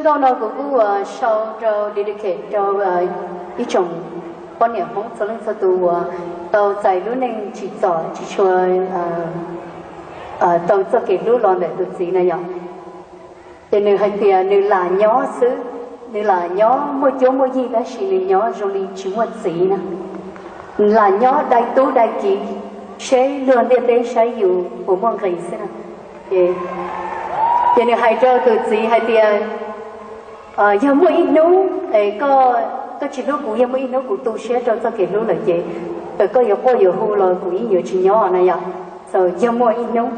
Tau no kuv kuj sau rau dedicate rau ib tsoom poj niam Hmoob txhua leej txhua tus uas tau txais lub neej tsim txom tsis tshua tau txoj kev hlub los ntawm tus txiv na yom. Ces nws hais tias nws lam nyob xwb, nws lam nyob muaj cuab muaj yig tab sis nws nyob zoo li tsis muaj txiv na. Lam nyob dai tub dai kiv, seb luag ntiaj teb saib yus puas muaj nqis xwb na. Ces nws hais rau tus txiv hais tias, yog muaj ib hnub koj tsis hlub kuv, yog muaj ib hnub kuv tu siab rau txoj kev hlub lawm ces txawm koj yuav quaj yuav hu los kuv yeej yuav tsis nyob na yom. Yog muaj ib hnub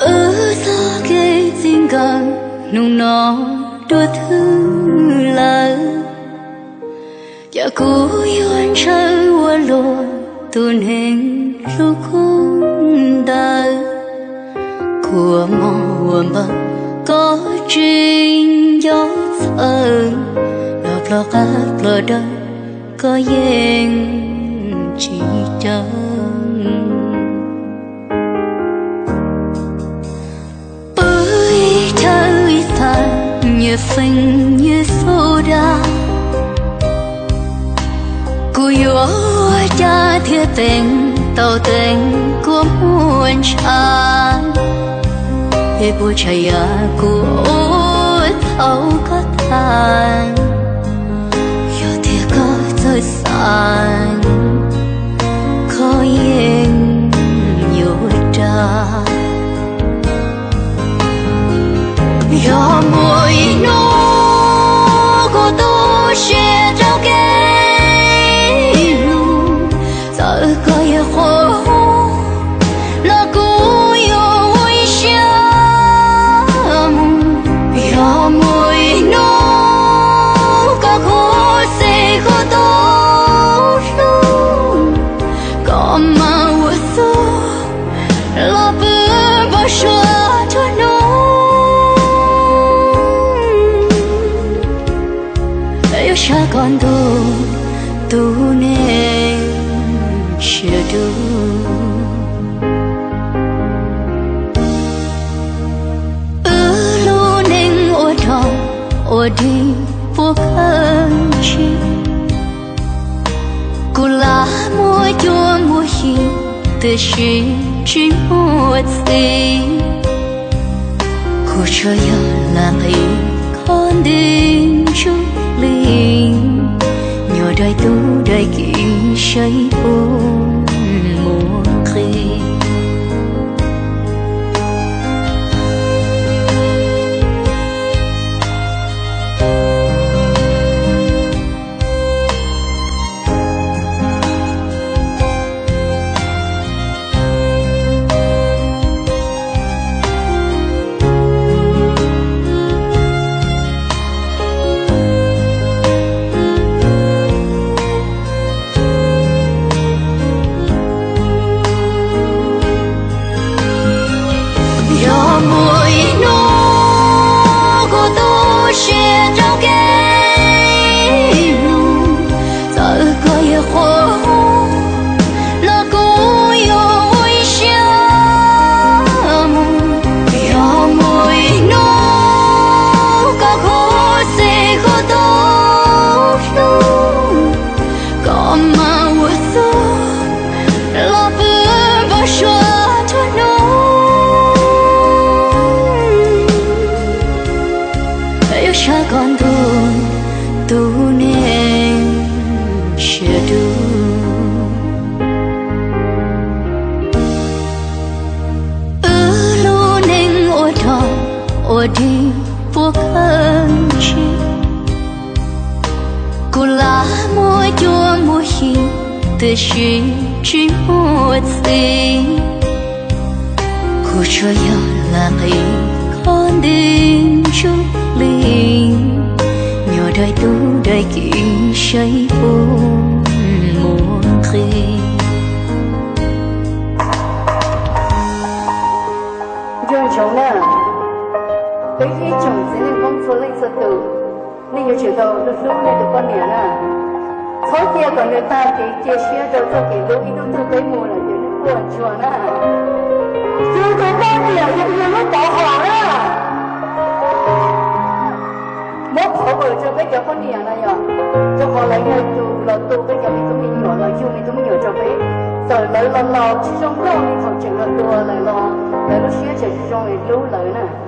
Wb txoj kev txij nkawm hnub no dua thwb lawm, cas kuv yuav ntshaw ua luaj tus neeg hlub kub ntawd. Kua muag ua npaws koj tsis nco txhawj, los ploj qab ploj dawb koj yeej tsis caw. Pw ib chaw ib tag nyias feeb nyias xub dag, kuv yuav ua cas thiaj teev tau teev kua muag ntshav. Es puas tshaj yam kuv ua thaum koj tag, yog tias koj txawj xav, koj yeej yuav dag. Yog muaj ib hnub kuv tu siab rau kev hlub, txawm koj yuav qhuas los kuv yuav ua ib siab mus. Yog muaj ib hnub koj khuv xim kuv tus hlub, koj mam ua xub los pw npau suav txhua hnub. Yuav sab koj ntuj tus neeg siab dub. Wb lub neej ua rog ua dig puas kawg ntshe, kuv lam muaj cuab muaj yig tiam sis tsis muaj txiv. Kuv tsuas yog lam nqis koj nti ntsuj plig, nyob dai tub dai kiv saib puas muaj nqis. Yog muaj ib hnub kuv tu siab rau kev hlub, txawm koj yuav qhuas los kuv yuav ua ib siab mus. Yog muaj ib hnub koj khuv xim kuv tus hlub, koj mam ua xub los pw npau suav txhua hnub. Yuav sab koj ntuj tus neeg siab dub. Wb lub neej ua rog ua dig puas kawg ntshe, kuv lam muaj cuab muaj yig tiam sis tsis muaj txiv. Kuv tsuas yog lam nqis koj nti ntsuj plig, nyob dai tub dai kiv saib puas muaj nqis. Nco ntsoov na, peb ib tsoom txiv neej Hmoob txhua leej txhua tus, nej yuav tsum tau hlub hlub nej tus poj niam na. Txhob cia kom nws tag kev cia siab rau txoj kev hlub ib hnub twg peb mus lawm ces nws quaj ntsuag na. Yus tus poj niam yog yus lub pov haum na. Muab qhov ua rau peb cov poj niam no yog, rau qhov lawv yog tus los tu peb cov me tub me nyuam los yug me tub me nyuam rau peb, txawm lawv los laus tsis zoo nkauj li thaum tseem los tua lawm los lawv lub siab tseem zoo li hlub lawv na.